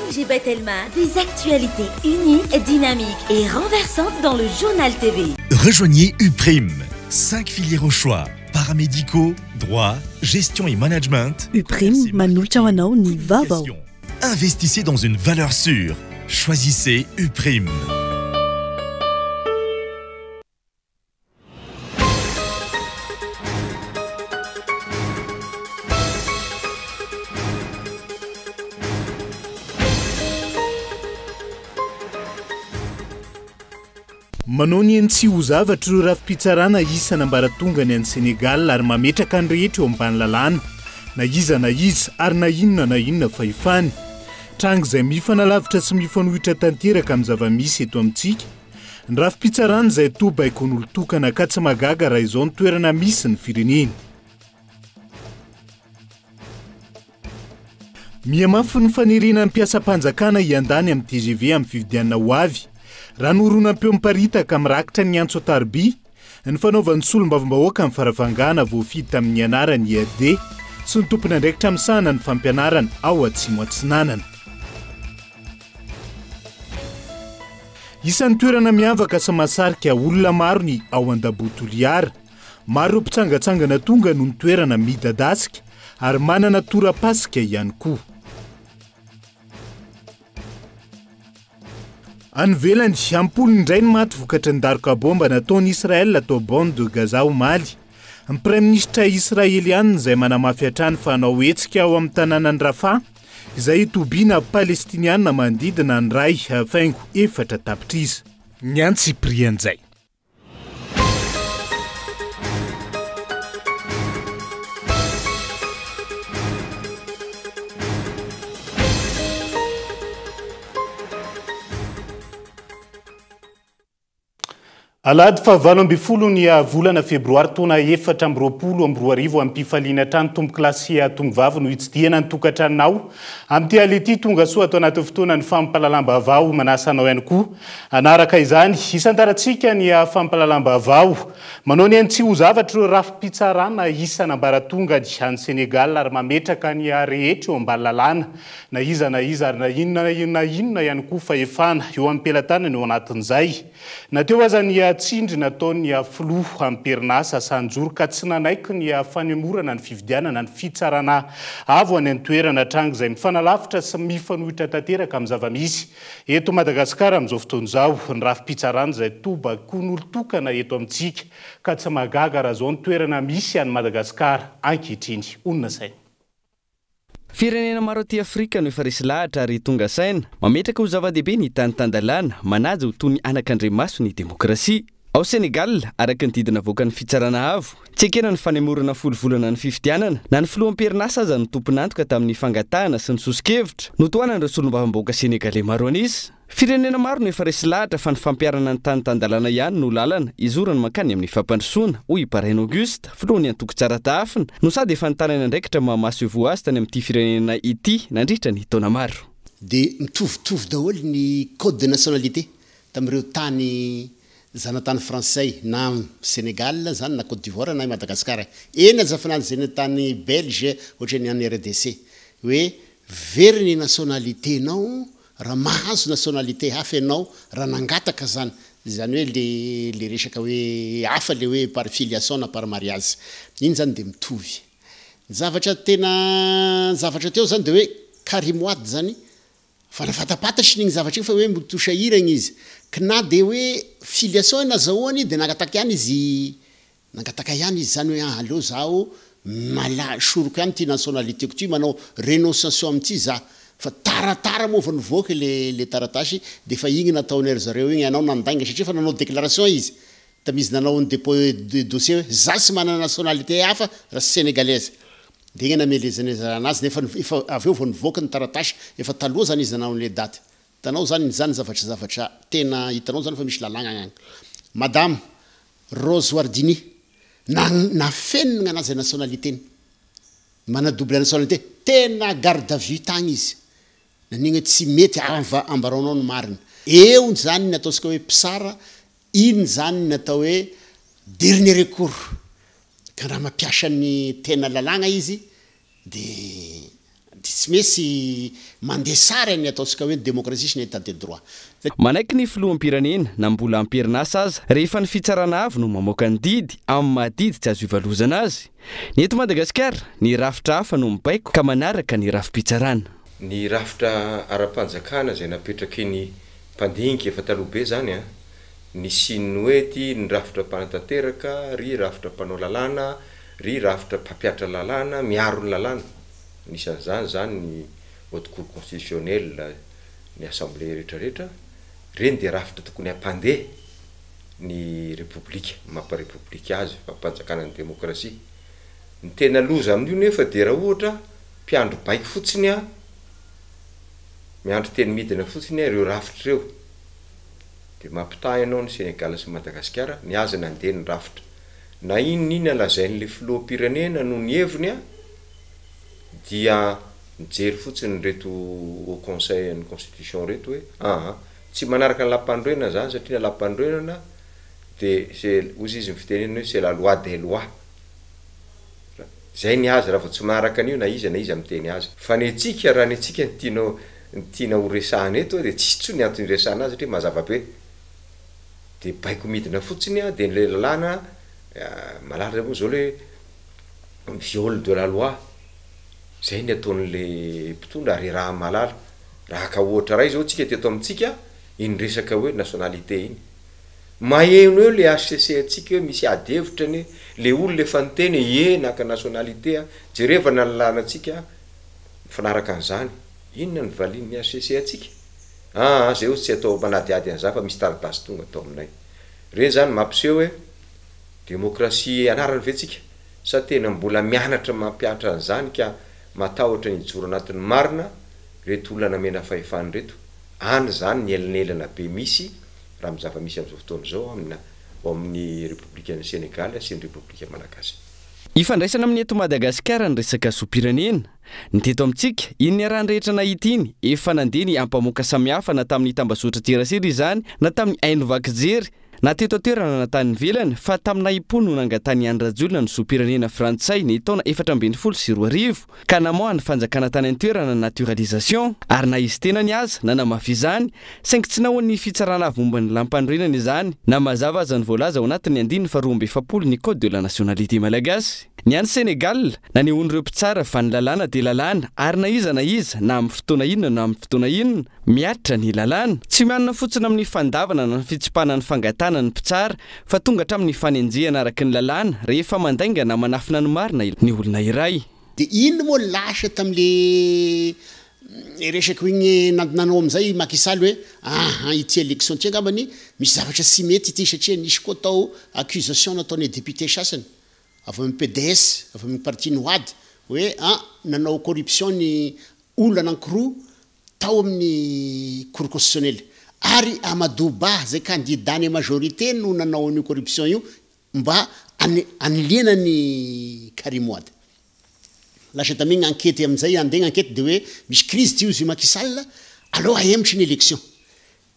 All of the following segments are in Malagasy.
ONG Batelma, des actualités uniques, dynamiques et renversantes dans le Journal TV. Rejoignez Uprime, 5 filières au choix, paramédicaux, droit, gestion et management. Uprime manolotra ho anao ny vaovao. Investissez dans une valeur sûre. Choisissez Uprime. Manao ny eny tsy ho zavatra ireo rafi-pitsarana isan'ambaratongany any Sénégal ary mametraka ny rehetra eo ambany lalàna, na iza na iza ary na inona na inona fahefany. Tranga izay mifanalavitra sy mifanohitra tanteraka amin'ny zava-misy eto amintsika. Ny rafi-pitsarana izay toa baikon'olon-tokana ka tsy mahagaga raha izao ny toerana misy ny firenena. Mihamafy ny faniriana ny mpiasam-panjakana hiandany amin'ny tgv amin'ny fifidianana ho avy. Raha ny horonam-peo miparitaka mirakitra ny antso an-tariby, ny fanaovan'ny solombavambahoaka ny Farafangana voafidy tamin'ny anaran'ny IRD sy ny tompon'andraikitra misahana ny fampianarana ao Atsimo Atsinanana. Isan'ny toerana miavaka sy mahasarika olona maro ny ao Andaboa Toliara. Maro ireo mpitsangantsangana tonga noho ny toerana midadasika ary manana tora-pasika ihany koa. Any ivelany, am-polony indray ny maty vokatry ny daroka baomba nataon'i Israel tao Bande de Gaza omaly. Ny praiminisitra israelianina izay manamafy hatrany fa hanao hetsika ao amin'ny tanànan'i Rafah izay itobiana Palestiniana manodidina ny 1.4 tapitrisa. Ny antsipirian'izay. Alahady faha 18 ny volana febroary taona 2024 amim-pifaliana hatrany tompokolahy sy tompovavy no hitsidihana ny tokantranonao amin'ity alina ity. Tonga soa ato anatin'ny fotoanan'ny fampahalalam-baovao. Manasa anao ihany koa hanaraka izany. Hisantarantsika ny fampahalalam-baovao. Manao ny ainy tsy ho zavatra ireo rafi-pitsarana isan'ambaratongany any Sénégal ary mametraka ny rehetra eo ambany lalàna na iza na iza ary na inona na inona ihany koa fahefana eo am-pelatanany ao anatin'izay. Na teo aza ny tsindry nataon'ny filoha am-perinasa Sanjoro ka tsy nanaiky ny fanemorana ny fifidianana ny fitsarana avo any an-toerana, tranga izay mifanalavitra sy mifanohitra tanteraka amin'ny zava-misy eto Madagasikara amin'izao fotoana izao, ny rafi-pitsarana izay tobakoan'olon-tokana eto amintsika ka tsy mahagaga raha izao ny toerana misy an'i Madagasikara ankehitriny. Honina saina. Firenena maro aty Afrika no efa resy lahatra ary tonga saina, mametraka ho zava-dehibe ny tany tan-dalàna, manaja ho toy ny anakandriamaso ny demokrasia. Ao Sénégal, araka ny didy navoakan'ny Fitsarana Avo, tsy ekena ny fanemorana folo volana ny fifidianana, na ny filoha am-perinasa aza no tompon'antoka tamin'ny fangatahana sy ny soso-kevitra notohanan'ireo solombavambahoaka senegaley maro an'isa. Firenena maro no efa resy lahatra fa ny fampiharana ny tany tan-dalàna ihany no lalana hizorana mankany amin'ny fampandrosoana, hoy i Paraina Auguste, filohan'ny antoko Tsara Tahafina, no sady efa nitana ny andraikitra maha masoivoho azy tany amin'ity firenena ity nandritra ny taona maro. Dia mitovitovy daholo ny code de nationalité tamin'ireo tany zanatany frantsay na Sénégal zany na Côte d'Ivoire na i Madagascar. Eny aza fa na ny tany belge ohatra ny any RDC hoe very ny nationalité-nao Raha mahazo nationalité hafa ianao raha nangataka zany, izany hoe le le resaka hoe hafa le hoe par filiation na par mariage, iny zany de mitovy. Ny zavatra tena zavatra teo zany de hoe Karim Wade zany fa nafatapatatra iny zavatra iny fa hoe mbo sahiragna izy, k'na de hoe filiation nazahoany de nangataka ihany izy Nangataka ihany izy zany hoe ah aleo zaho mala soroko ihany ity nationalité-ko ity, manao renonciation amin'ity za. Fa taratara moa vao nivoaka le le taratasy de efa igny nataon'i ry zareo igny, ianao nandainga satria efa nanao déclaration izy tamin'izy nanao ny dépôt de dossier hoe za tsy manana nationalité hafa raha tsy sénégalaise. De igny namelezan'izareo anazy nefa efa avy eo vao nivoaka ny taratasy, efa taloha zany izy nanao an'le daty. Hitanao zany zany zavatra zavatra tena hitanao zany fa misy lalàgna agny. Madama, Rose Wardini, na nafenina gn'anazy nationalité-ny, mana double nationalité, tena garde à vue tagny izy, nanigny hoe tsy mety ava ambaraonao ny marina. Eo zany ny ataontsika hoe mpisara, iny zany ny atao hoe dernier recours, ka raha mampiasa ny tena lalàgna izy de. Dia tsy misy mandeha sary ny ataontsika hoe ny demokrasia sy ny état de droit. Manaiky ny filoham-pirenena na mbola am-perinasa aza rehefa ny fitsarana avo no mamoaka ny didy amin'ny maha didy tsy azo ivalozana azy. Ny eto Madagasikara, ny rafitra hafa no mibaiko ka manaraka ny rafi-pitsarana. Ny rafitra ara-panjakana izay napetraky ny mpandinika efa taloha be izany an, nisian'ny hoe ity ny rafitra mpanatanteraka, ry rafitra mpanao lalàna, ry rafitra mpampihatra lalàna, miaro ny lalàna. Anisan'izany izany ny Haute Cour Constitutionnelle, ny Assemblée rehetra rehetra, ireny dia rafitra tokony hampandeha ny Repoblika, mampa-repoblika azy, fampanjakana ny demokrasia. Ny tena loza amin'io nefa dia raha ohatra mpiandry baiko fotsiny an, miandry teny midina fotsiny ireo rafitra ireo, dia mampitaha ianao ny Sénégal sy Madagasikara, ny azy nandeha ny rafitra. Na inona inona lazain'ilay filoham-pirenena noho ny heviny an, dia mijery fotsiny ireto Haut Conseil an'ny Constitution ireto hoe aa tsy manaraka ny lalàmpanorenana izany satria ny lalàmpanorenana dia c'est hozy izy ny fitenenana hoe c'est la loi des lois, izay ny azy raha vao tsy manaraka an'io na iza na iza miteny azy. Fa ny antsika raha ny antsika no tiana no tiana ho resahana eto dia tsisy intsony ny antony hiresahana azy satria mazava be. Dia baiko midina fotsiny dia ilay lalàna malaza moa izao ilay hoe viol de la loi, izay ny ataon'ilay mpitondra ary iaraha-mahalala. Raha haka ohatra iray izao tsika teto amintsika, iny resaka hoe nationalité iny. Maheno eo ilay HCC antsika hoe misy ady hevitra anie, ilay olona efa niteny hoe ie naka nationalité aho, jerevana ny lalànantsika mifanaraka an'izany. Inona no valian'ny HCC antsika? Aa zay ozy tsy atao manadihady an'izany fa misy taratasy tonga tao aminay. Ireny zany mampiseho hoe demokrasia anarany ve tsika sa tena mbola mianatra mampiantra an'izany ka matahotra ny hijoro anatin'ny marina reto olona namena fahefana ireto. Any zany ny elanelana be misy raha amin'ny zava-misy amin'izao fotoana izao amina ao amin'ny Repoblikan'i Senegal sy ny Repoblika Malagasy. Ifandraisana amin'ny eto Madagasikara ny resaka zom-pirenena. Ny teto amintsika, iny niarahan'ny rehetra nahita iny, efa nandeha ny ampamoaka samihafa na tamin'ny tambazotran-tserasera izany na tamin'ny haino vaky jery, na teto an-toerana na tany ivelany, fa tamin'ny nahim-po no nangatahan'i Andry Rajoelina ny zom-pirenena frantsay ny taona 2014, ka namoahan'ny fanjakana tany an-toerana ny naturalisation, ary na izy tenany aza nanamafy izany, saingy tsy nahoan'ny fitsarana avo momba ny lalàmpanorenana izany, na mazava aza ny voalaza ao anatin'ny andininy faha 42 ny Code de la nationalité malagasy. Ny any Sénégal, nanehoan'ireo mpitsara fa ny lalàna dia lalàna ary na iza na iza, na amin'ny fotoana inona na amin'ny fotoana inona, mihatra ny lalàna. Tsy mianina fotsiny amin'ny fandavana na ny fitsipahana ny fangatahana ny mpitsara fa tonga hatramin'ny fanenjehana araka ny lalàna rehefa mandainga na manafina ny marina ny olona iray. De inn moa lasa tamle resaka igny nanao amizay i Macky Sall hoe aha ity election ity angambany misy zavatra tsy mety ity satria nisy koa tao accusation nataon'ny député sasany avy amin'ny pds avy amin'ny parti ny Wade hoe an nanao corruption ny olona anankiroa tao amin'ny cour constitutionnelle ary Amadou Ba zay candidat ny majorité no nanao an'io corruption io mba aniliana an'i Karim Wade. Lasa tamin'igny enquête amin'izay andeha ny enquête de hoe misy crise ty ozy i Macky Sall aleo ahemotry ny élection.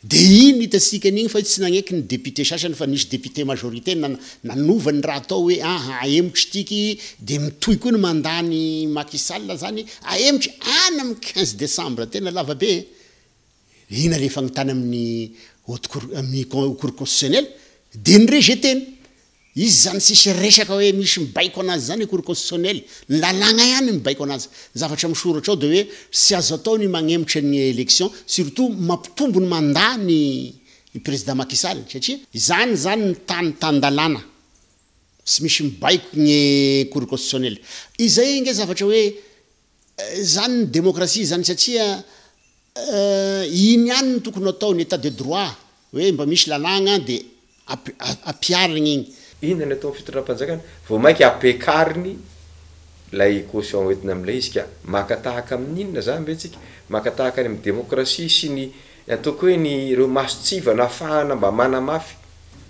De iny hitantsika an'igny fa tsy nagneky ny député sasany fa nisy député majorité nanova ny raha atao hoe aha ahemotry tiky de mitohy koa ny mandat ny Macky Sall zany ahemotry any amin'ny 15 décembre tena lava be e. Iny nalefagny tany amin'ny haute cour amin'ny cour constitutionnelle de ni-rejeter-ny. Izy zany tsisy resaka hoe misy mibaiko anazy zany cour constitutionnelle, ny lalàgna ihany mibaiko anazy. Ny zavatra misoratra ao de hoe tsy azo atao ny magnemotra ny élection surtout mampitombo ny mandat ny président Macky Sall satria izany zany ny tany tan-dalàna tsy misy mibaiko ny cour constitutionnelle. Izay ange zavatra hoe Zany ny demokrasia zany satria iny ihany no tokony ho atao, ny etat de droit, hoe mba misy lalàgna de ampiharigna igny. Inona ny ataon'ny fitondram-panjakana? Vao mainka ampiakariny ilay caution hoentina amin'ilay izy ka. Maka tahaka amin'ny inona izany ve tsika? Maka tahaka any amin'ny demokrasia sy ny ataoko hoe ny ireo mason-tsivana ahafahana mba manamafy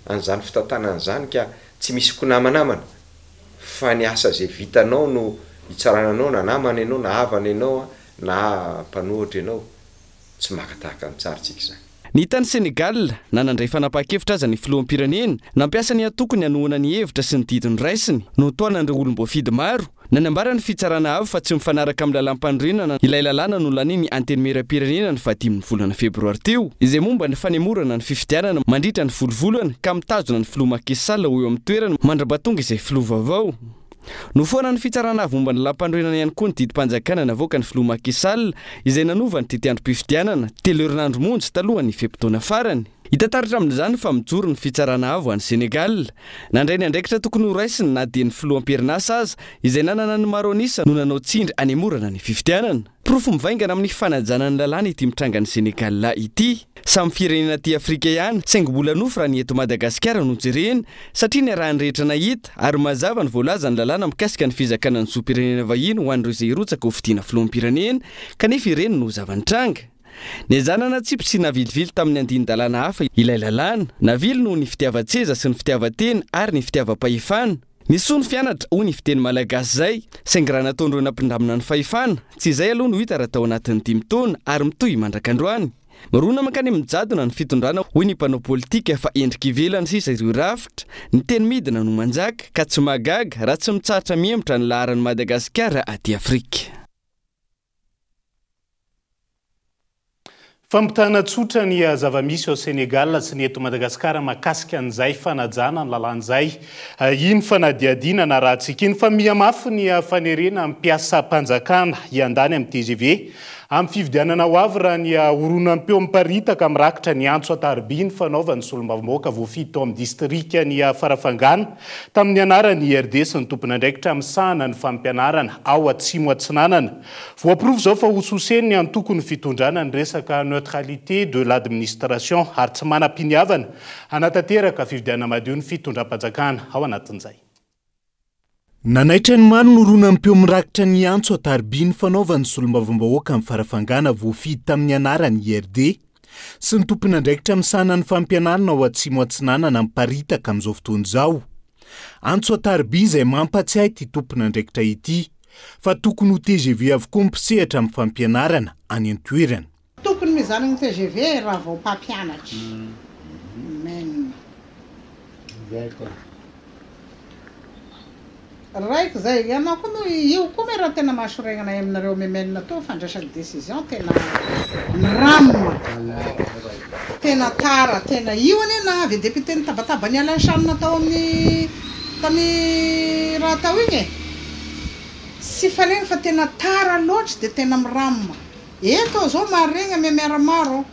an'izany fitantanana izany ka tsy misy kinamanamana. Fa ny asa izay vitanao no hitsarana anao na namana ianao na havana ianao na mpanohitra ianao. Tsy maka tahaka ny tsara tsika izany. Ny tany Sénégal, na nandray fanapahan-kevitra aza ny filoham-pirenena, nampiasa ny antokony hanohana ny hevitra sy ny didy noraisiny, notohanan'ireo olom-boafidy maro. Nanambara ny Fitsarana Avo fa tsy mifanaraka amin'ny lalàmpanorenana ilay lalàna nolanian'ny Antenimierampirenena ny fahadimin'ny volana febroary teo, izay momba ny fanemorana ny fifidianana mandritra ny folo volana ka mitazona ny filoha Macky Sall ho eo amin'ny toerany mandra-pahatonga izay filoha vaovao. Nofoanan'ny Fitsarana Avo momba ny lalàmpanorenana ihany koa ny didim-panjakana navoakan'ny filoha Macky Sall izay nanova ny tetiandrom-pifidianana, telo herinandro monja talohan'ny fe-potoana farany. Hita taratra amin'izany fa mijoro ny Fitsarana Avo any Sénégal. Nandray ny andraikitra tokony horaisiny na dia ny filoha am-perinasa aza, izay nanana ny maro an'isa no nanao tsindry hanemorana ny fifidianana. Porofo mivaingana amin'ny fanajana ny lalàna ity mitranga any Sénégal ity. Samy firenena aty Afrika ihany, saingy mbola nofy raha ny eto Madagasikara no jerena, satria niarahan'ny rehetra nahita, ary mazava ny voalazan'ny lalàna mikasika ny fizakana ny zom-pirenena vahiny ho an'ireo izay hirotsaka ho fidiana filoham-pirenena, kanefa ireny no zava-nitranga. Niezahana natsipy sy navilivily tamin'ny andinin-dalàna hafa ilay lalàna. Navily noho ny fitiavan-tseza sy ny fitiavan-tena ary ny fitiavam-pahefana. Ny soa ny fianatra, hoy ny fiteny malagasy izay, saingy raha nataon'ireo nampindramina ny fahefana, tsy izay aloha no hita raha tao anatin'ny dimy taona ary mitohy mandrak'androany. Mirona mankany amin'ny jadona ny fitondrana, hoy ny mpanao politika fa endrika ivelany sisa ireo rafitra, ny teny midina no manjaka, ka tsy mahagaga raha tsy mitsahatra mihemotra ny laharan'i Madagasikara aty Afrika. Fampitahana tsotra ny zava-misy ao Sénégal sy ny eto Madagasikara mahakasika an'izay fanajana ny lalàna izay. Iny fanadihadiana narahantsika iny fa mihamafy ny fanerena ny mpiasam-panjakana hiandany amin'ny tgv amin'ny fifidianana ho avy raha ny horonam-peo miparitaka mirakitra ny antso an-tariby nifanaovan'ny solombavambahoaka voafidy tao amin'ny distrikan'i Farafangana tamin'ny anaran'ny IRD sy ny tompon'andraikitra misahana ny fampianarana ao Atsimo Atsinanana. Voaporofo izao fa ho sosen'ny antoko ny fitondrana ny resaka neutralité de l'administration ary tsy manam-piniavana hanatanteraka fifidianana madio ny fitondram-panjakana ao anatin'izay. Nanaitra ny maro ny horonam-peo mirakitra ny antso an-tariby nifanaovan'ny solombavambahoaka amin'ny Farafangana voafidy tamin'ny anaran'ny IRD sy ny tompon'andraikitra misahana ny fampianarana ao Atsimo Atsinanana miparitaka amin'izao fotoana izao. Antso an-tariby izay mampatsiahy ity tompon'andraikitra ity fa tokony ho tgv avokoa ny mpisehatra amin'ny fampianarana any an-toerana. Tokony mizana ny tgv raha vao mpampianatra. Amen. Raiko zay, ianao koa moa io koa me raha tena mahasoregna anay aminareo MMN toa fandraisana décision tena miramina, tena tara, tena io anie na avy député nitabataba an'i Alain Channe tao amin'ny tamin'ny raha tao igny e, tsy falegny fa tena tara loatra de tena miramina, eto aho zao maharegny MMR maro,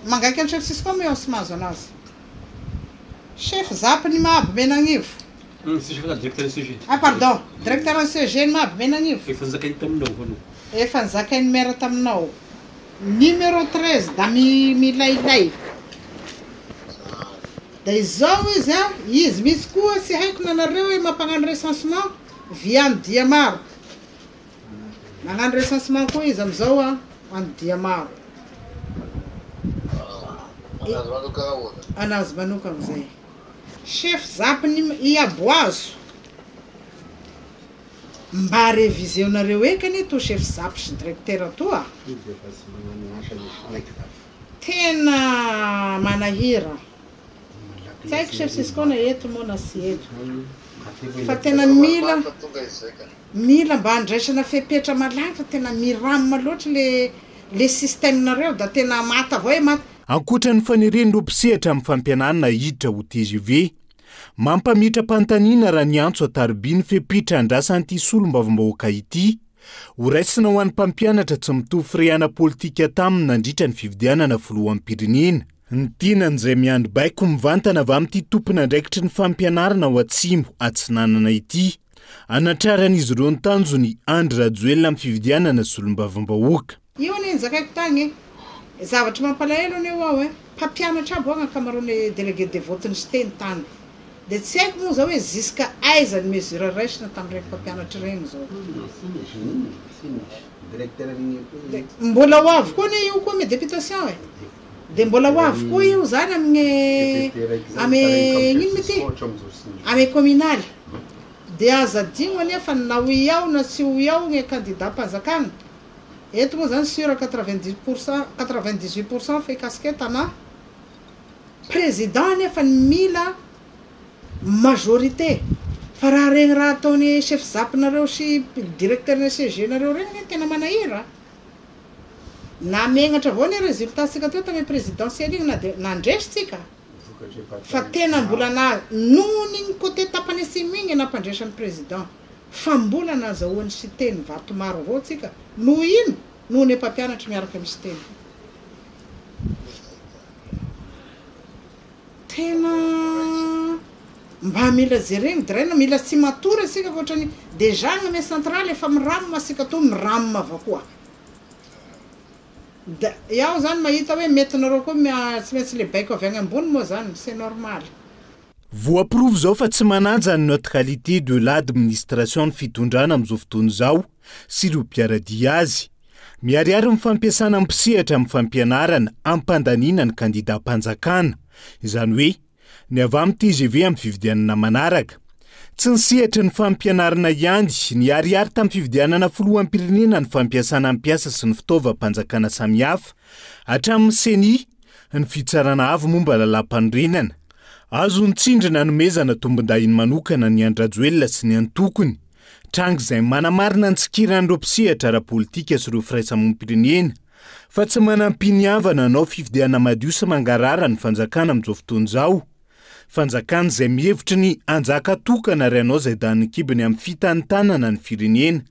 mangaiky an'i chef Cisco moa iaho tsy mahazo anazy. Chef zap ny Mahabo Menagnivo. Ah pardon, directeur ny CG ny Mahabo Menagnivo. Efa nozakainy taminao aloha. Efa nozakain'ny maire taminao. Numéro 13 da mi milailay. Da izao izy a, izy misy koa tsy haiko na nareo hoe mampagnano recensement via ny Diamaro. Magnano recensement koa izy amizao a, any Diamaro. Anazy manokana ahoana? Anazy manokana zay. Chef zap ny i Aboazo. Mba reviser-nareo eky anie to chef zap sy directeur to a. Izy efa tsy magnano asa misy Tena manahira. Tsy haiko chef Cisco na eto moa na tsy eto. Fa tena mila mila mba andraisana fepetra malaky fa tena miram loatra le le système nareo da tena maty avao e maty. Ankoatra ny faneren'ireo mpisehatra amin'ny fampianarana hiditra ho tgv, mampametra-panontaniana raha ny antso an-tariby ny fepetra andrasan'ity solombavambahoaka ity ho raisina ho an'ny mpampianatra tsy mitovy firehana politika taminy nandritra ny fifidianana filoham-pirenena. Ny tenany izay miandry baiko mivantana avy amin'ity tompon'andraikitry ny fampianarana ao Atsimo Atsinanana ity. Hanatraran'izy ireo ny tanjony Andry Rajoelina amin'ny fifidianana solombavambahoaka. Io anie ny zakaiko tagny e! Zavatra mampalahelo anie ho'aho e! Mpampianatra aby ho'a ny ankamaroan'ny délégué de vote-n'ny Siteny tany. Dia tsy haiko moa zao hoe jusqu'à aiza ny mesure raisina tamin'iregny mpampianatra iregny zao. Dia mbola ho avy koa anie io koa amy députation e! Dia mbola ho avy koa io zany amin'ny amy ino moa ty? Amy communale. Dia aza adino anie fa na ho iao na tsy ho iao ny candidat mpanjakana, eto moa zany sur 90 pourcent, 98 pourcent fe casquette ana président nefa ny mila majorité. Fa raha regny raha ataony chef zap nareo sy directeur ny ECG nareo regny anie tena manahira a! Namegnatra avao anie résultat tsika teo tamy présidentielle igny na de nandresy tsika fa tena mbola na nohon'igny igny côté tapany atsimo igny nampandresy an'i président fa mbola nazahoan'i Siteny vato maro avao tsika noho ino? Noho ny mpampianatra miaraka amy Siteny. Tena mba mila jerena draina mila tsy matory asika fa otrany dejà agny amy centrale efa miram asika to miram avao koa da iaho zany mahita hoe mety nareo koa tsy maintsy le baiko avy agny ambony moa zany c'est normal. Voaporofo izao fa tsy manaja ny neutralité de l'administration ny fitondrana amin'izao fotoana izao sy ireo mpiara-dia azy. Miharihary ny fampiasana mpisehatra amin'ny fampianarana hampandaniana ny kandidam-panjakana, izany hoe ny avy amin'ny tgv amin'ny fifidianana manaraka. Tsy ny sehatry ny fampianarana ihany, niharihary tamin'ny fifidianana filoham-pirenena ny fampiasana mpiasa sy ny fitaovam-panjakana samihafa, hatramin'ny ceni, ny Fitsarana Avo momba Lalàmpanorenana. Azo ny tsindry nanomezana tombondahiny manokana ny an-dRajoelina sy ny antokony. Tranga izay manamarina ny tsikiran'ireo mpisehatra ara-politika sy ireo firaisamonim-pirenena fa tsy manam-piniavana hanao fifidianana madio sy mangarahara ny fanjakana amin'izao fotoana izao. Fanjakana izay mihevitry ny hanjaka tokana ary hanao izay danin'ny kibony amin'ny fitantanana ny firenena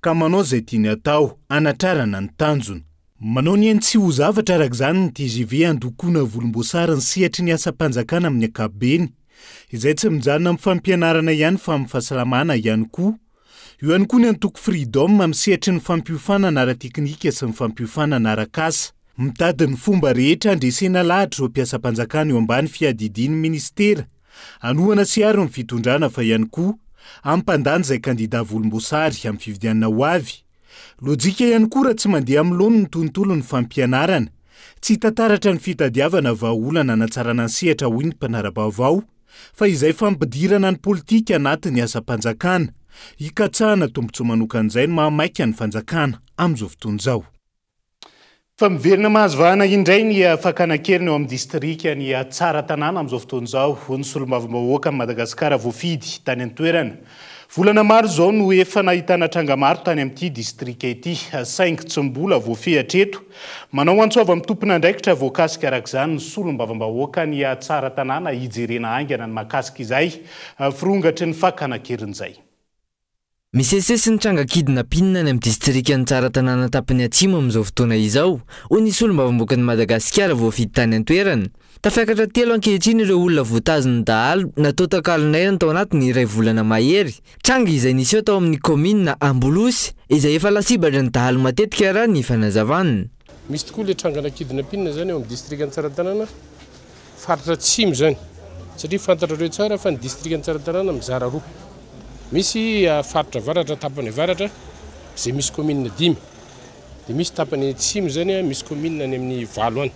ka manao izay tiany hatao hanatrarana ny tanjona. Manao ny ainy tsy ho zavatra araka izany ny tgv handokoana volomboasary ny sehatry ny asam-panjakana amin'ny ankapobeny, izay tsy mijanona amin'ny fampianarana ihany fa amin'ny fahasalamana ihany koa. Eo ihany koa ny antoko Freedom amin'ny sehatry ny fampiofanana ara-teknika sy ny fampiofanana arak'asa. Mitady ny fomba rehetra handresena lahatra ireo mpiasam-panjakana eo ambany fiadidian'ny minisitera hanohana sy hiaro ny fitondrana fa ihany koa hampandany izay kandida volomboasary amin'ny fifidianana ho avy. Lojika ihany koa raha tsy mandeha amin'ny laoniny ny tontolon'ny fampianarana. Tsy hita taratra ny fitadiavana vahaolana hanatsarana ny sehatra hoy ny mpanara-baovao fa izay fampidirana ny politika anatin'ny asam-panjakana hikatsahana tombontsoa manokana izay no mahamaika ny fanjakana amin'izao fotoana izao. Fa miverina mahazo vahana indray ny fakana an-keriny ao amin'ny distrikan'i Tsaratanàna amin'izao fotoana izao, hoy ny solombavambahoakan'i Madagasikara voafidy tany an-toerana. Volana maro izao no efa nahitana tranga maro tany amin'ity distrika ity, saingy tsy mbola voafehy hatreto. Manao antso avo amin'ny tompon'andraikitra voakasika araka izany ny solombavambahoakan'i Tsaratanàna hijerena haingana ny mahakasika izay firongatry ny fakana an-keriny izay. Misesisesy ny tranga kidnapping any amin'ny distrikan'i Tsaratanàna tapany atsimo amin'izao fotoana izao, hoy ny solombavambahoakan'i Madagasikara voafidy tany an-toerana. Tafiakatra telo ankehitriny ireo olona voatazon'ny dahalo natao takalon'aina tao anatin'ny iray volana mahery. Tranga izay niseho tao amin'ny kaominina Ambolosy, izay efa lasibatry ny dahalo matetika raha ny fanazavana. Misy tokoa ilay trangana kidnapping izany ao amin'ny distrikan'i Tsaratanàna. Faritra atsimo izany satria fantatrareo tsara fa ny distrikan'i Tsaratanàna mizara roa. Misy faritra avaratra tapany avaratra izay misy commune dimy. Dia misy tapany atsimo izany misy commune any amin'ny valo any.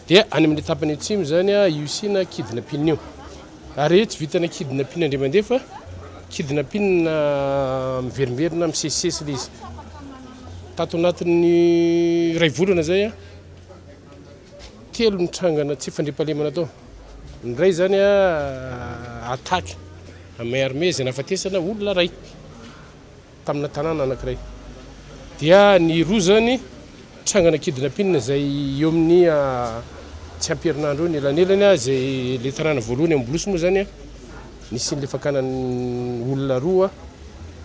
Dia any amin'ny tapany atsimo izany io isiana kidnapping io. Ary tsy vitana kidnapping indray mandeha fa kidnapping miverimberina misesisesy ilay izy. Tato anatin'ny iray volana izay Telo ny trangana tsy fandriampahalemana tao. Ny iray izany attaque à main armée izay nahafatesana olona iray tamina tanàna anankiray. Dia ny roa izany trangana kidnapping izay eo amin'ny tsy ampy herinandro eo ny elanelany izay ilay tanàna voalohany Ambolosy moa izany nisian'ilay fakana olona roa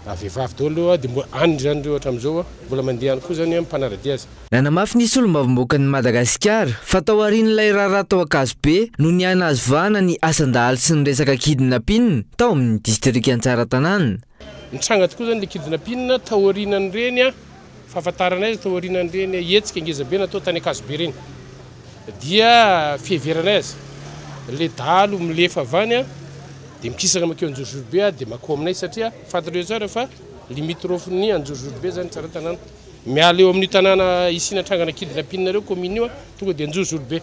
vehivavy daholo ireo dia mbola any izany ireo hatramin'izao mbola mandeha any koa izany mpanara-dia azy. Nanamafy ny solombavambahoakan'i Madagasikara fa tao aorian'ilay raharaha tao Ankazobe no nihanazo vahana ny asan-dahalo sy ny resaka kidnapping tao amin'ny distrikan'i Tsaratanàna. Nitranga tokoa izany ilay kidnapping tao aorianan'ireny fahafantaranay azy, tao aorianan'ireny hetsika ngezabe natao tany Ankazobe ireny. Dia fiheveranay azy, ilay dahalo milefa avy any dia mikisaka mankeo Anjozorobe dia mankao aminay satria fantatrareo tsara fa limitrophe-n'ny Anjozorobe izany Tsaratanàna. Miala eo amin'io tanàna isiana trangana kidnapping ireo commune io tonga dia Anjozorobe.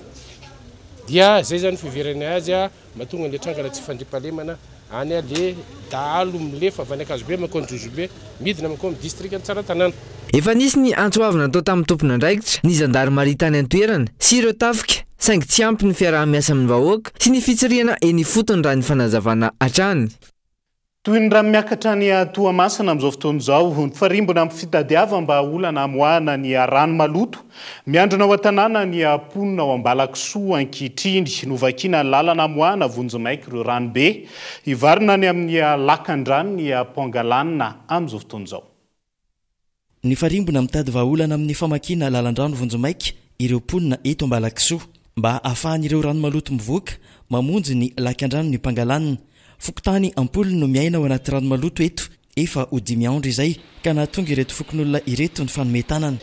Dia zay zany fiheveranay azy mahatonga an'ilay trangana tsy fandriampahalemana any le dahalo milefa avy any Ankazobe mankao Anjozorobe midina mankao amin'ny distrikan'i Tsaratanàna. Efa nisy ny antso avo natao tamin'ny tompon'andraikitra, ny zandarimaria tany an-toerana sy ireo tafika, saingy tsy ampy ny fiaraha-miasa amin'ny vahoaka sy ny fitsirihana eny ifotony raha ny fanazavana hatrany. Toy ny rano miakatra any Toamasina amin'izao fotoana izao, nifarimbona amin'ny fitadiavam-bahaolana hamoahana ny rano maloto miandrona ao an-tanàna ny mponina ao Ambalakisoa ankehitriny. Novakiana ny lalana hamoahana vonjimaika ireo ranobe hivarina any amin'ny lakan-dranon'i Pangalana amin'izao fotoana izao. Nifarimbona mitady vahaolana amin'ny famakiana lalan-drano vonjimaika ireo mponina eto Ambalakisoa mba hahafahan'ireo rano maloto mivoaka mamonjy ny lakan-dranon'i Pangalana. Fokontany am-polony no miaina ao anaty rano maloto eto efa ho dimy andro izay ka nahatonga ireto fokonolona ireto nifanome tanana.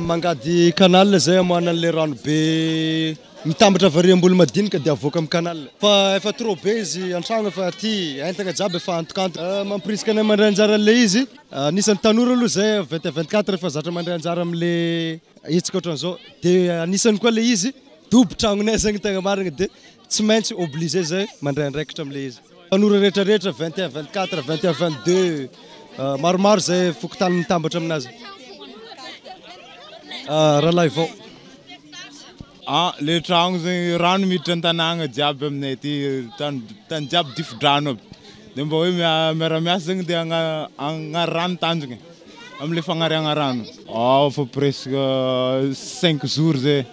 Mangady canal izay amoahana an'ilay rano be mitambatra avy ary Ambolomadinika dia avoaka amin'ny canal. Fa efa trop be izy an-tragno efa aty, entagna jiaby efa antokantoka. Mampirisika anay mandray anjara an'ilay izy. Anisan'ny tanora aloha izay 21 24 efa zatra mandray anjara amin'ilay hetsika ohatran'izao. Dia anisan'ny koa ilay izy dobo tragnonay zegny tegna marigny dia tsy maintsy obligé zay mandray andraikitra amin'ilay izy. Tanora rehetra rehetra 21 24 21 22 maromaro zay fokontany mitambatra aminazy. Rahalahy vao. Ah, le tragno zegny rano miditra an-tanàgna jiaby aminay aty, tany tany jiaby difodrano aby. De mba hoe miara-miasa zegny de agna- agnary rano tanjogna e, am'le fagnariagna rano. Ah, fa presque cinq jours zay,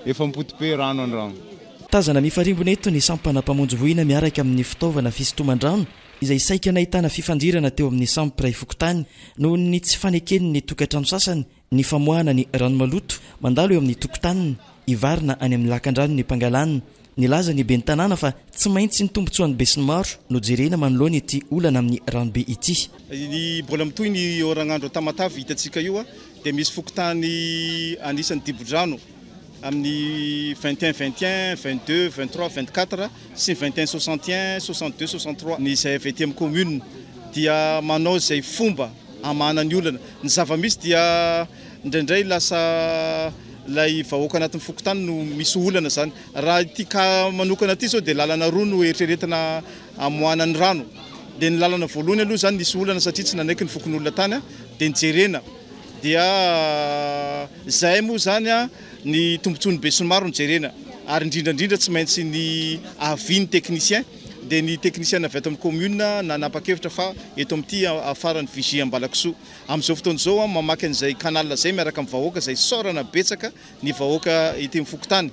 efa mipoti-pe rano an-dragno. Tazana mifarimbona eto ny sampana mpamonjy voina miaraka amin'ny fitaovana fisintoman-drano izay saika nahitana fifandirana teo amin'ny samy mpiray fokontany noho ny tsy faneken'ny tokantrano sasany ny famoahana ny rano maloto mandalo eo amin'ny tokotaniny hivarina any amin'ny lakan-dranon'i Pangalana. Nilaza ny ben'ny tanàna fa tsy maintsy ny tombontsoan'ny besinimaro no jerena manoloana ity olana amin'ny ranobe ity. Ny mbola mitohy ny oragnandro Tamatave hitantsika io dia misy fokontany anisan'ny dibo-drano amin'ny 21 21, 22, 23, 24 sy ny 21 61, 62, 63. Ny izay avy aty amin'ny commune dia manao izay fomba hamahana ny olana. Ny zava-misy dia indraindray lasa ilay vahoaka anatin'ny fokontany no misy olana izany. Raha ity cas manokana ity izao dia lalana roa no eritreretina hamoahana ny rano. Dia ny lalana voalohany aloha izany nisy olana satria tsy nanaiky ny fokonolona tany dia nijerena. Dia izay moa izany ny tombontsoan'ny besinimaro no jerena ary indrindra indrindra tsy maintsy ny avis ny technicien dia ny technicien avy ato amin'ny commune nanapa-kevitra fa eto amin'ity afaran'ny vigie Ambalakisoa. Amin'izao fotoana izao aho mamaky an'izay canal izay miaraka amin'ny vahoaka izay isaorana betsaka ny vahoaka ety amin'ny fokontany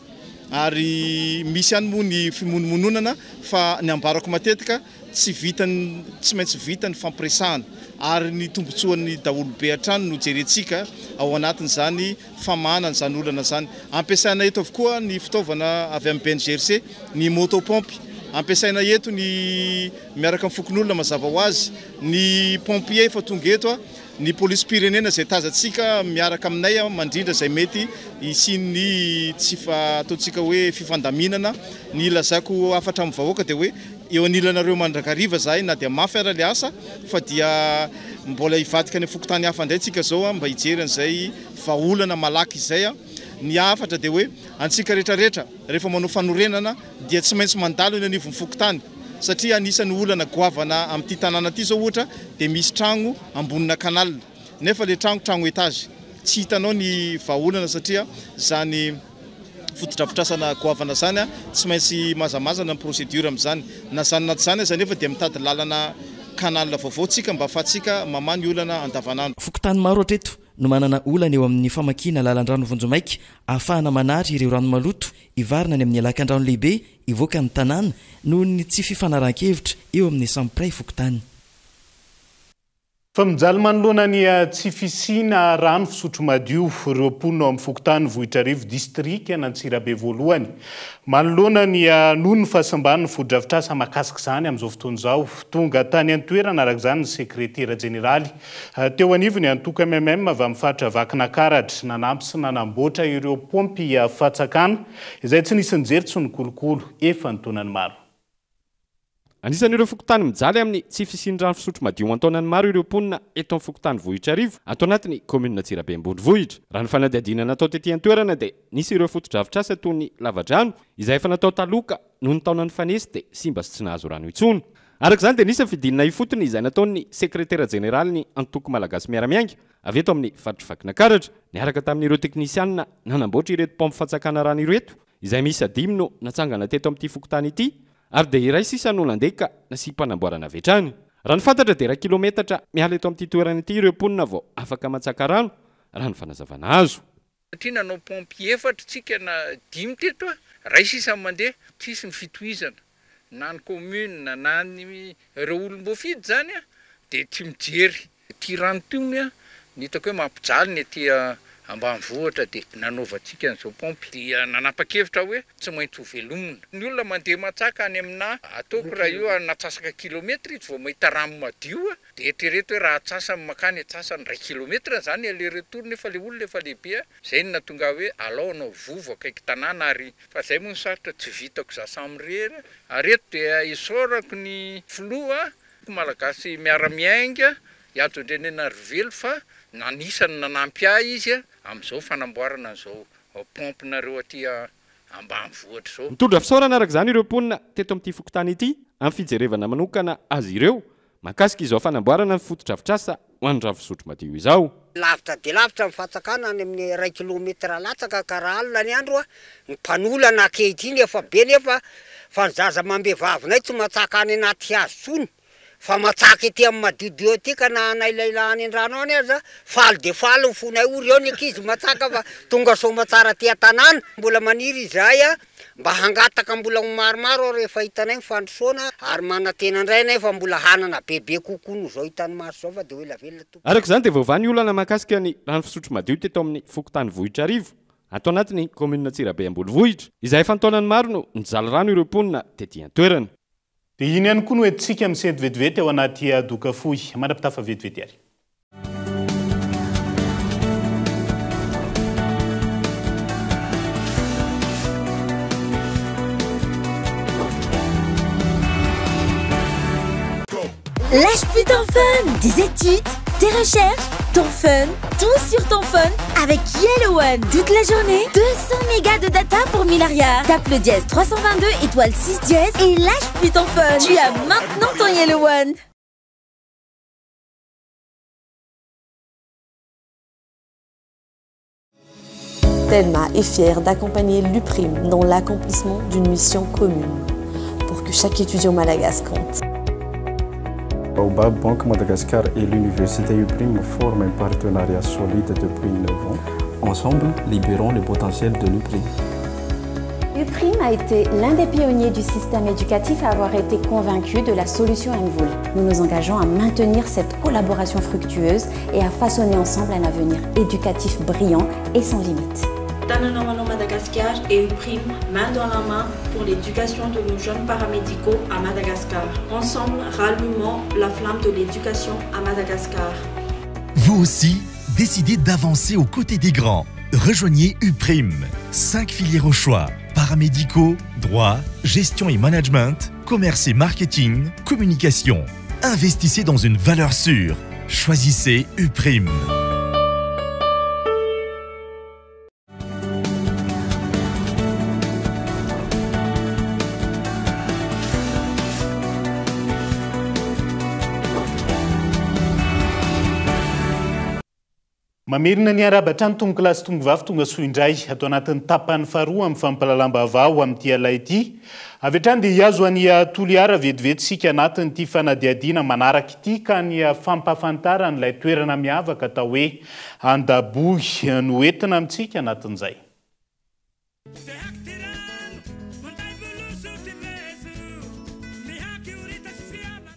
ary misy ihany moa ny fimonomononana fa ny ambarako matetika Tsy vitan'ny tsy maintsy vita ny fampiresahana ary ny tombontsoan'ny daholobe hatrany no jerentsika ao anatin'izany famahana an'izany olana izany. Ampiasaina eto avokoa ny fitaovana avy amin'ny BNGRC, ny moto pompe. Ampiasaina eto ny miaraka amin'ny fokonolona mazava ho azy, ny pompier efa tonga eto, ny polisim-pirenena izay tazantsika miaraka aminay mandrindra izay mety hisian'ny tsy ataontsika hoe fifandaminana. Ny ilazako hafatra amin'ny vahoaka dia hoe Eo anilanareo mandrakariva zahay na dia mafy ara le asa fa dia mbola hivadika any fokontany hafa indray tsika zao mba hijery an'izay vahaolana malaky izay. Ny hafatra dia hoe antsika rehetra rehetra rehefa manao fanorenana dia tsy maintsy mandalo eny anivon'ny fokontany satria anisan'ny olana goavana amin'ity tanàna ity zao ohatra dia misy tragno ambonina canal nefa le tragno tragno étage tsy hitanao ny vahaolana satria zany fotodrafitrasana goavana izany, tsy maintsy mazamazana ny procédure amin'izany. Na izany na tsy izany aza anefa dia mitady lalana canal vaovao tsika mba ahafahantsika mamaha ny olana andavanandro. Fokontany maro hatreto no manana olana eo amin'ny famakiana lalan-drano vonjimaika ahafahana manary ireo rano maloto hivarina any amin'ny lakan-drano lehibe hivoaka ny tanàna noho ny tsy fifanarahan-kevitra eo amin'ny samy mpiray fokontany. Fa mijaly manoloana ny tsy fisiana rano fisotro madio ireo mponina ao amin'ny fokontany Vohitrarivo, distrikan'Antsirabe voalohany. Manoloana ny noho ny fahasimban'ny fotodrafitrasa mahakasika izany amin'izao fotoana izao. Tonga tany an-toerana araka izany ny sekretera jeneraly teo anivon'ny antoko mmm avy amin'ny faritra Vakinakaratra nanampy sy nanamboatra ireo paompy fatsakana izay tsy nisy nijery tsy nikolokolo efa an-taonany maro. Anisan'ireo fokontany mijaly amin'ny tsy fisian'ny rano fisotro madio an-taonany maro ireo mponina eto amin'ny fokontany Vohitrarivo, ato anatin'ny kaominina Antsirabe Ambonivohitra. Raha ny fanadihadiana natao tety an-toerana dia nisy ireo fotodrafitrasa toy ny lavadrano izay efa natao taloha ka noho ny taona nifanesy dia simba sy tsy nahazo rano intsony. Araka izany dia nisy ny fidinana ifotony izay nataon'ny sekretera jeneralin'ny antoko Malagasy Miara-Miainga avy eto amin'ny faritr'i Vakinakaratra niaraka tamin'ireo teknisianina nanamboatra ireto paompy fantsakana rano ireto izay miisa dimy no natsangana teto amin'ity fokontany ity ary dia iray sisa no nandeha ka nasiam-panamboarana avy hatrany. Raha ny fantatra dia iray kilometatra miala eto amin'ity toerana ity ireo mponina vao afaka mantsaka rano, raha ny fanazavana azo. Satria nanao paompy efatra tsika na dimy teto a, ray sisa ny mandeha, tsisy ny fitohizana na ny commune na ny ireo olom-boafidy zany a dia tsy mijery. Ity rano ity hono a, ny hitako hoe mampijaly ny aty ambanivohitra dia nanaovantsika an'izao paompy dia nanapa-kevitra aho hoe tsy maintsy ho velomina. Ny olona mandeha matsaka any aminà ataoko raha io anatsasaka kilometra izy vao mahita rano madio a, Dia eritrereto hoe raha atsasany mankany atsasany iray kilometre izany aller retour nefa ilay olona efa lehibe a! Izay no nahatonga ahy hoe alao hanao vovo akaiky tanàna ary fa izay moa no sarotra tsy vitako za samirery ary eto dia isaorako ny filoha Malagasy miara miainga i Hajo Andrianenarivelo fa anisany nanampy ahy izy amin'izao fanamboarana an'izao pompe nareo aty ambanivohitra izao. Nitondra fisaorana araka izany ireo mponina teto amin'ity fokontany ity amin'ny fijerevana manokana azy ireo Mahakasika izao fanamboarana ny fotodrafitrasa ho an'ny rano fisotro madio izao. Lavitra dia lavitra ny fantsakana any amin'ny iray kilometra latsaka ka raha alina ny andro ny mpanolana ankehitriny efa be nefa fa ny zaza amam-behivavinay tsy matsaka any anaty hazo intsony fa matsaka ety amin'ny madiodio aty ka na anay lehilahy any an-drano any aza faly dia faly ny fonay ory eo ny ankizy matsaka fa tonga soamatsara aty an-tanàna mbola maniry izahay Mba hangataka mbola ho maromaro aho rehefa hitanay ny fandrosoana ary manantena indray anay fa mbola hanana bebe kokoa noho izao hitan'ny maso izao fa dia ho ela velona tompoko. Araka izany dia voavaha ny olana mahakasika ny rano fisotro madio teto amin'ny fokontany Vohitrarivo, ato anatin'ny kaominina Antsirabe Ambonivohitra, izay efa an-taonany maro no nijaly rano ireo mponina tety an-toerana. Dia iny ihany koa no entintsika misento vetivety ao anaty doka fohy. Mandra-pitafa vetivety ary. Lâche plus ton fun, Des études, tes recherches, ton fun, tout sur ton phone avec Yellow One. Toute la journée, 200 mégas de data pour 1000 arrière. Tape le dièse 322 étoile 6 dièse et lâche plus ton phone. Tu as maintenant ton Yellow One. Telma est fière d'accompagner l'UPRIM dans l'accomplissement d'une mission commune pour que chaque étudiant malagasy compte. Baobab Bank Madagascar et l'Université UPRIM forment un partenariat solide depuis 9 ans. Ensemble, libérons le potentiel de l'UPRIM. UPRIM a été l'un des pionniers du système éducatif à avoir été convaincu de la solution MVOL. Nous nous engageons à maintenir cette collaboration fructueuse et à façonner ensemble un avenir éducatif brillant et sans limite. Tanana Madagascar et UPRIM, main dans la main pour l'éducation de nos jeunes paramédicaux à Madagascar. Ensemble, rallumons la flamme de l'éducation à Madagascar. Vous aussi, décidez d'avancer aux côtés des grands. Rejoignez UPRIM. 5 filières au choix. Paramédicaux, droit, gestion et management, commerce et marketing, communication. Investissez dans une valeur sûre. Choisissez UPRIM. Mamerina ny arahaba hatrany tompokolahy sy tompokovavy tonga soa indray ato anatin'ny tapany faharoa amin'ny fampahalalam-baovao amin'ity alina ity. Avy hatrany dia hihazo an'i Toliara vetivety isika anatin'ity fanadihadiana manaraka ity ka ny fampahafantaran'ilay toerana miavaka atao hoe Andaboy no entina amintsika anatin'izay.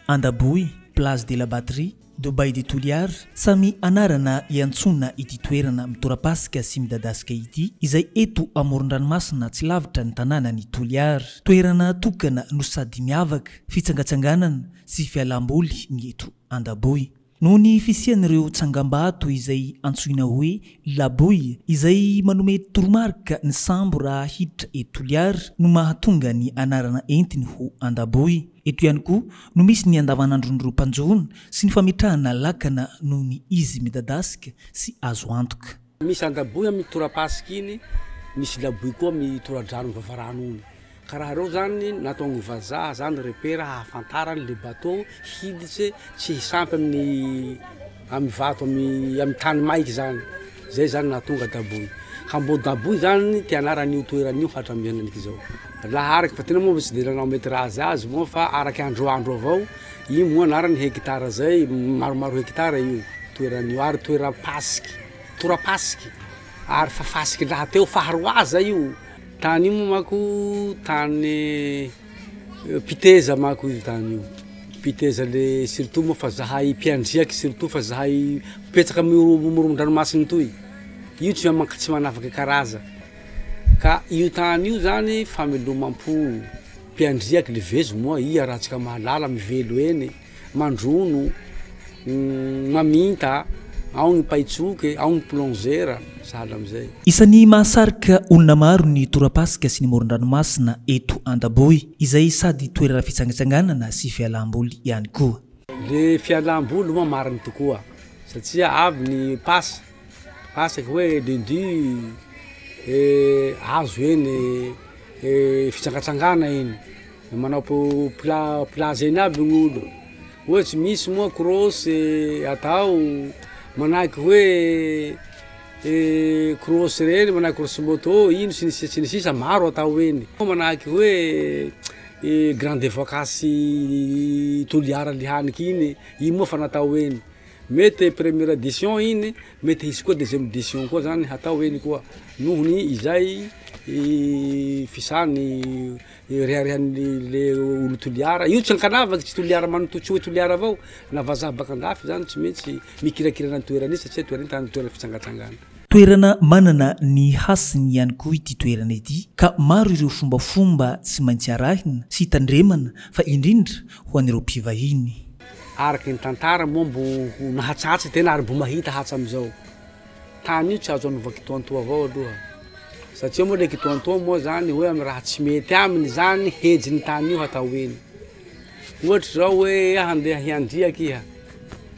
Andaboy, Plage de la Batterie, Dubaï de Toliara, samy anarana iantsoana ity toerana mitora-pasika sy midadasika ity, izay eto amoron-dranomasina tsy lavitra ny tanànan'i Toliara. Toerana tokana no sady miavaka, fitsangatsanganana sy fialam-boly ny eto Andaboy. Noho ny fisian'ireo tsangambato izay antsoina hoe laboy izay manome toromarika ny sambo raha hiditra eto Toliara no mahatonga ny anarana entiny ho Andaboy. Eto ihany koa no misy ny andavanandron'ireo mpanjono sy ny fametrahana lakana noho ny izy midadasika sy azo antoka. Misy andaboy amin'ny torapasika iny, misy laboy koa amin'ny toradrano vavarano iny. Ka raha reo zany nataon'ny vazaha zany repère hahafantarany le bateau hiditse tsy hisampy amin'ny amin'ny vato amin'ny amin'ny tany maiky zany. Zay zany nahatonga Daboy. Ka mbô Daboy zany ty anaran'io toerana io hatramin'ny henaniky zao. Laha araky fa tena moa tsy de nanao métrage azy moa fa araky androandro avao, io moa anarany hectare zay, maromaro hectare io toerana io ary toeram-pasiky, tora-pasiky ary fa fasiky lahateo faharoaza io. Tany io moa manko tany mpiteza manko io tany io, mpiteza le surtout moa fa zahay mpiandriaky surtout fa zahay mipetsaky amy moron-dranomasina toy, io tsy mank- tsy manavaky karaza ka io tany io zany famelomam-po mpiandriaky le vezo moa i arahantsika mahalala mivelo eny, mandrono, maminta, ao ny paitsoky, ao ny plongeur, sahala amizay. Isan'ny mahasarika olona maro ny torapasika sy ny moron-dranomasina eto Andaboy, izay sady toerana fitsangatsanganana sy fialam-boly ihany koa. Le fialam-boly moa mariny tokoa satria avy ny passe, passe hoe lundi azo eny fitsangatsangana eny, manao plage eny aby ny olo, ohatsy misy moa cross atao manahaky hoe cross reny manahaky cross moto ino sy ny sisa sy ny sisa maro atao eny, manahaky hoe grande vacance Toliara lihaniky iny, iny moa fa natao eny, mety première édition iny, mety hisy koa deuxième édition koa zany hatao eny koa noho ny izay fisany reharehan'ny le olo Toliara, io tsy ankanavaky tsy Toliara manontolo tsy hoe Toliara avao na vazaha baka andafy zany tsy maintsy mikirakira ny toerana iny satria toerana iny tany toerana fitsangatsangana. Toerana manana ny hasiny ihany koa ity toerana ity ka maro ireo fombafomba tsy maintsy arahina sy tandremana fa indrindra ho an'ireo mpivahiny. Araka ny tantara moa mbo ho nahatsahatsa tena ary mbo mahita hatramizao. Tany io tsy azo anova kitoantoa avao aloha satria moa le kitoantoa moa zany hoe amy raha tsy mety aminy zany hejiny tany io hatao eny. Ohatry zao hoe handeha hiandriaka iha,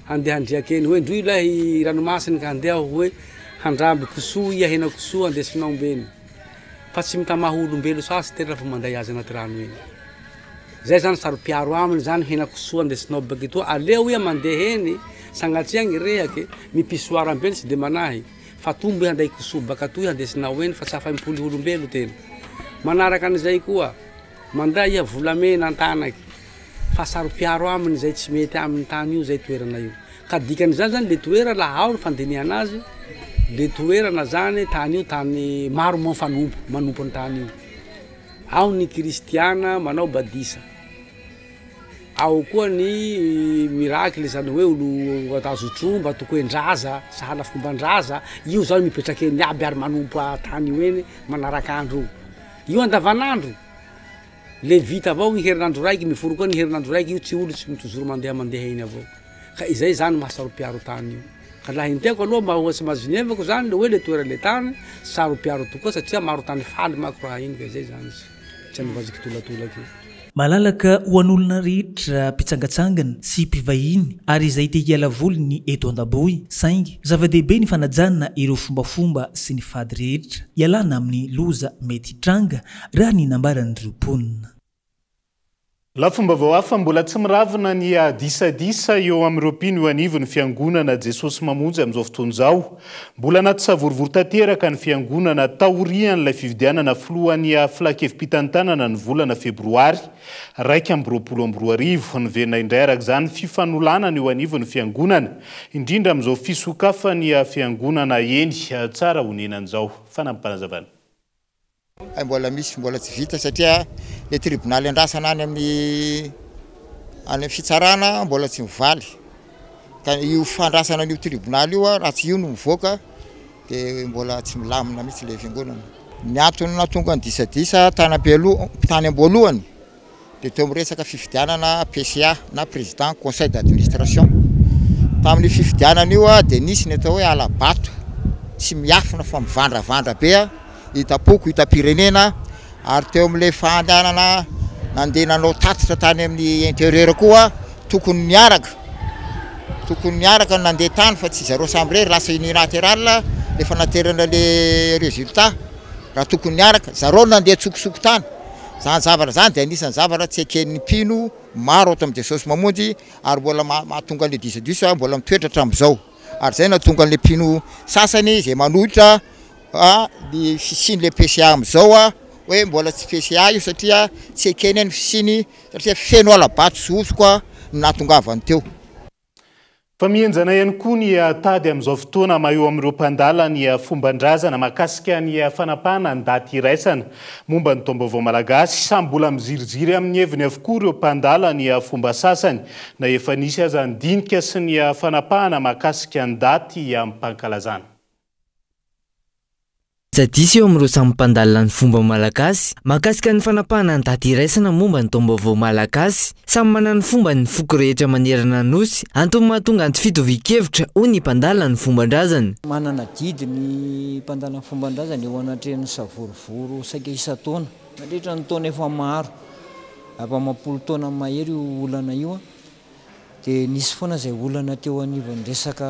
handeha handriaka eny hoe ndroy lahy ranomasina ka handeha aho hoe handramby kisoa iha, hena kisoa andesinao mbeny fa tsy mitamaha olombelo sasy tena fa manday azy anaty rano eny. Zay zany saro-piaro aminy zany hena kisoa andesinao baka etoa, aleo iha mandeha eny sagnatria gny rehaky mipisoara ambeny tsy de manahy fa tombo iha handay kisoa baka atoy andesinao eny fa tsy afa mimpoly olombelo tena. Manaraka an'izay koa. Manday iha volamena antanaky fa saro-piaro aminy zay tsy mety aminy tany io zay toerana io ka dikan'izany zany le toera laha ao ny fandinihana azy le toerana zany tany io tany maro moa mifanompo manompo ny tany io ao ny kristiana manao badisa ao koa ny miracle zany hoe olo azo tromba tokoen-draza sahala fomban-draza io zany mipetraky eny aby ary manompo tany io eny manarak'andro io. Io andavanandro, le vita avao ny herinandro raiky, mivory koa ny herinandro raiky, io tsy olo tsy mitozoro mandeha mandeha eny avao, ka izay zany maha saro-piaro tany io, ka laha henteko aloha mba ohatsy mazinevako zany le hoe le toera le tany, saro-piaro tokoa satria maro tany faly manko raha iny ka izay zany tsy anaova azy kitolatolaky. Malalaka ho an'olona rehetra mpitsangatsangana sy mpivahiny ary izay te hiala voly ny eto Andaboy saingy zava-dehibe ny fanajana ireo fombafomba sy ny fady rehetra ialana amin'ny loza mety hitranga raha ny nambaran'ireo mponina. Lafim-baovao hafa, mbola tsy miravina ny disadisa eo amin'ireo mpino eo anivon'ny Fiangonana Jesosy Mamonjy amin'izao fotoana izao. Mbola anaty savorovoro tanteraka ny Fiangonana taorian'ilay fifidianana filohan'ny Filankevi-pitantanana ny volana febroary 2021. Niverina indray araka izany ny fifanolanana eo anivon'ny Fiangonana, indrindra amin'izao fisokafan'ny Fiangonana eny Tsarahonenana izao. Fanampim-panazavana. Hay mbola misy mbola tsy vita satria le tribonaly andrasana any amin'ny any amin'ny fitsarana mbola tsy mivaly ka io fandrasana an'io tribonaly io raha tsy io no mivoaka de mbola tsy milamina mihitsy le fiangonana. Ny antony nahatonga ny disadisa tany am-pialoha tany am-boalohany dia teo amin'ny resaka fifidianana PCA na Président Conseil d'Administration. Tamin'io fifidianana io dia nisy ny atao hoe hala-bato tsy miafina fa mivandravandra be, hitam-poko, hitam-pirenena ary teo amin'ilay fandehanana nandeha nanao tatitra tany amin'ny intérieur koa tokony niaraka, tokony niaraka no nandeha tany fa tsy zareo samy irery, lasa unilatéral le fanaterana le résultat raha tokony niaraka, zareo no nandeha an-tsokosoko tany. Izany zavatra izany dia anisan'ny zavatra tsy eken'ny mpino maro ato amin'i Jesosy Mamonjy ary mbola mahatonga an'ilay disadisa mbola mitoetra hatramin'izao. Ary izay no nahatonga an'ilay mpino sasany izay manohitra ny fisian'ilay PCA amin'izao hoe mbola tsy PCA io satria tsy ekena ny fisiany satria feno hala-bato sy hosoka no nahatongavany teo. Fa mihenjana ihany koa ny tady amin'izao fotoana maha eo amin'ireo mpandala ny fomban-drazana mahakasika ny fanapahana ny daty iraisana momba ny taom-baovao malagasy. Samy mbola miziriziry amin'ny heviny avokoa ireo mpandala ny fomba sasany na efa nisy aza ny dinika sy ny fanapahana mahakasika ny daty amim-pankalazana. Disadisa eo amin'ireo samy mpandalina ny fomba malagasy mahakasika ny fanapahana ny daty iraisana momba ny taom-baovao malagasy. Samy manana ny fombany ny foko rehetra manerana ny Nosy. Antony mahatonga ny tsy fitovian-kevitra, hoy ny mpandalina ny fomban-drazana. Manana adidy ny mpandala ny fomban-drazana eo anatrehan'ny savorovoro saika isan-taona. Nandritra ny taona efa maro, efa amam-polo taona mahery io olana io. Dia nisy foana izay olana teo anivon'ny resaka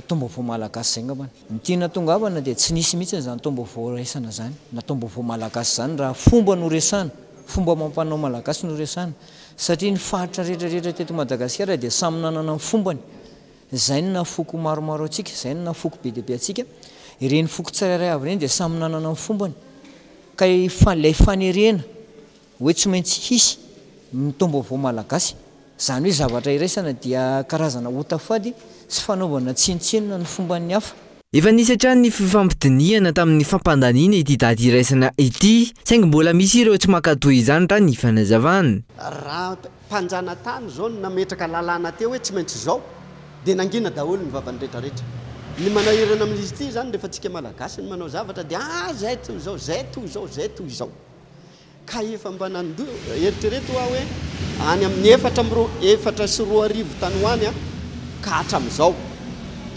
taom-baovao malagasy izay angambany. Ny tiana hatongavana dia tsy nisy mihitsy izany taom-baovao iraisana izany, na taom-baovao malagasy izany raha fomba no resahana, fomba amam-panao malagasy no resahana. Satria ny faritra rehetra rehetra teto Madagasikara dia samy nanana ny fombany. Izay no naha foko maromaro antsika, izay no naha foko be dia be antsika. Ireny foko tsirairay avy ireny dia samy nanana ny fombany. Ka ilay fanerena Hoe tsy maintsy hisy ny taom-baovao malagasy. Izany hoe zavatra iraisana dia karazana ota fady sy fanaovana tsinontsinona ny fomban'ny hafa. Efa nisy hatrany ny fifampidinihana tamin'ny fampandaniana ity daty iraisana ity, saingy mbola misy ireo tsy mankatò izany raha ny fanazavana. Raha mpanjanatany izao no nametraka lalàna teo hoe tsy maintsy izao dia nangina daholo ny vavan'ny retraretra. Ny manahirana amin'izy ity izany rehefa tsika malagasy no manao zavatra dia ah zay toy izao, zay toy izao, zay toy izao. Ka efa mba nandoa, eritrereto hoa hoe any amin'ny 2004 tany ho any ka hatramin'izao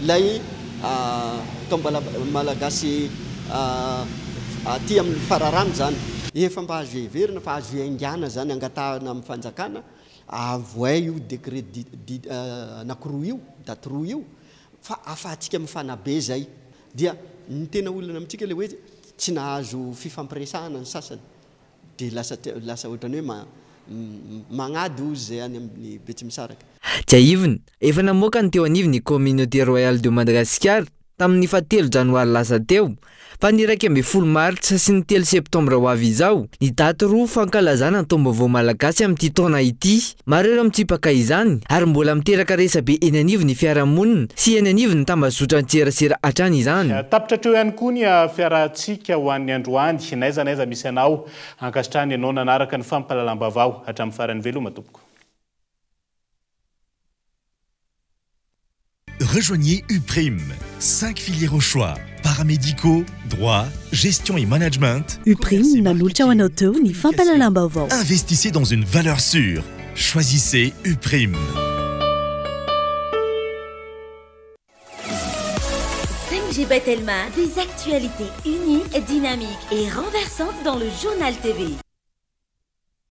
ilay taom-bala malagasy aty amin'ny fararano izany. Efa mba azo heverina fa azo iaingàna izany, angatahana amin'ny fanjakana avohay io décret anankiroa io, daty roa io, fa ahafahantsika mifanabe izay. Dia ny tena olana amintsika ilay hoe tsy nahazo fifampiresahana ny sasany dia lasa lasa ohatran'ny hoe ma magnady hozy izay any amin'ny Betsimisaraka. Tsiahivina, efa namoaka ny teo anivon'ny Communauté Royale de Madagascar tamin'ny fahatelo janoary lasa teo fa ny 11 martsa sy ny telo septambra ho avy izao ny daty roa fankalazana ny taom-baovao malagasy amin'ity taona ity. Maro ireo mitsipaka izany ary mbola miteraka resabe eny anivon'ny fiarahamonina sy eny anivon'ny tambazotran-tserasera hatrany izany. Tapitra hatreo ihany koa ny fiarahantsika ho an'ny androany. N'aiza n'aiza misy anao, ankasitrahana ianao nanaraka ny fampahalalam-baovao hatramin'ny farany. Veloma tompoko. Rejoignez Uprime, 5 filières au choix, paramédicaux, droit, gestion et management. Uprime nanolotra ho anao teo ny fampahalalam-baovao. Investissez dans une valeur sûre. Choisissez Uprime. 5G by Telma, des actualités uniques, dynamiques et renversantes dans le journal TV.